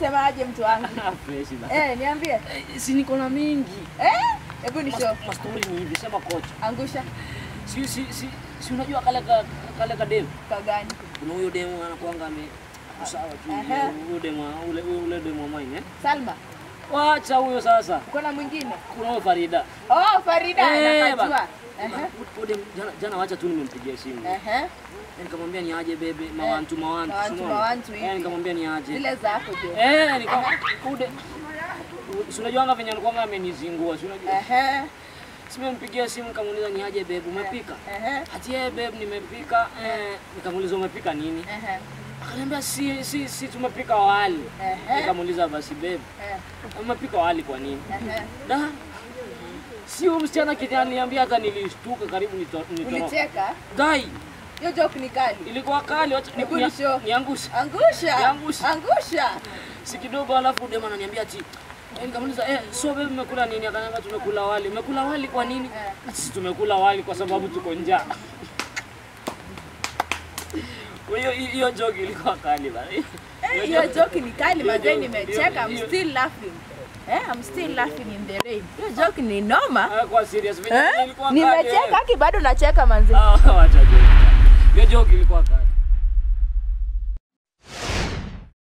Unasema aje mtu wangu? Fresh bana. Niambie. Si niko na mingi. Hebu ni show. Mastori ni hivi, sema kocha. Angusha. Si unajua kale ka dem. Kagani? Kuna huyo demu anakuanga ame sawa tu. Huyo demu ule demu wa mine eh? Salma. Wacha huyo sasa. Uko na mwingine? Kuna huyo Farida. Oh, Farida anakajua. Jana wacha tu nimempigia simu. Nikamwambia ni aje bebe, mawantu. Mawantu hivi. Nikamwambia ni aje. Zile zako jo. Nikamwambia si unajua venye alikuwa amenizingua, si unajua? Simempigia simu nikamuuliza ni aje bebe, umepika? Ati bebe nimepika. Nikamuuliza umepika nini? Akaniambia si tumepika wali. Nikamuuliza basi bebe, umepika wali kwa nini? Da. Si huyo msichana kijana hata nilishtuka karibu nitoroke. Ulicheka? Dai. Hiyo joke ni kali. Ilikuwa kali, wacha niangusha. Angusha. Si kidogo alafu dema ananiambia ati nikamuuliza so baby umekula nini? Akaniambia tumekula wali. Umekula wali kwa nini? Sisi tumekula wali kwa sababu tuko njaa. Kwa hiyo hiyo joke ilikuwa kali bana. Hiyo joke ni kali mazee, nimecheka. I'm still laughing. I'm still laughing in the rain. Hiyo joke ni noma. Kwa serious ilikuwa kali. Nimecheka bado nacheka manzi. Wacha joke. Hiyo joke ilikuwa kali.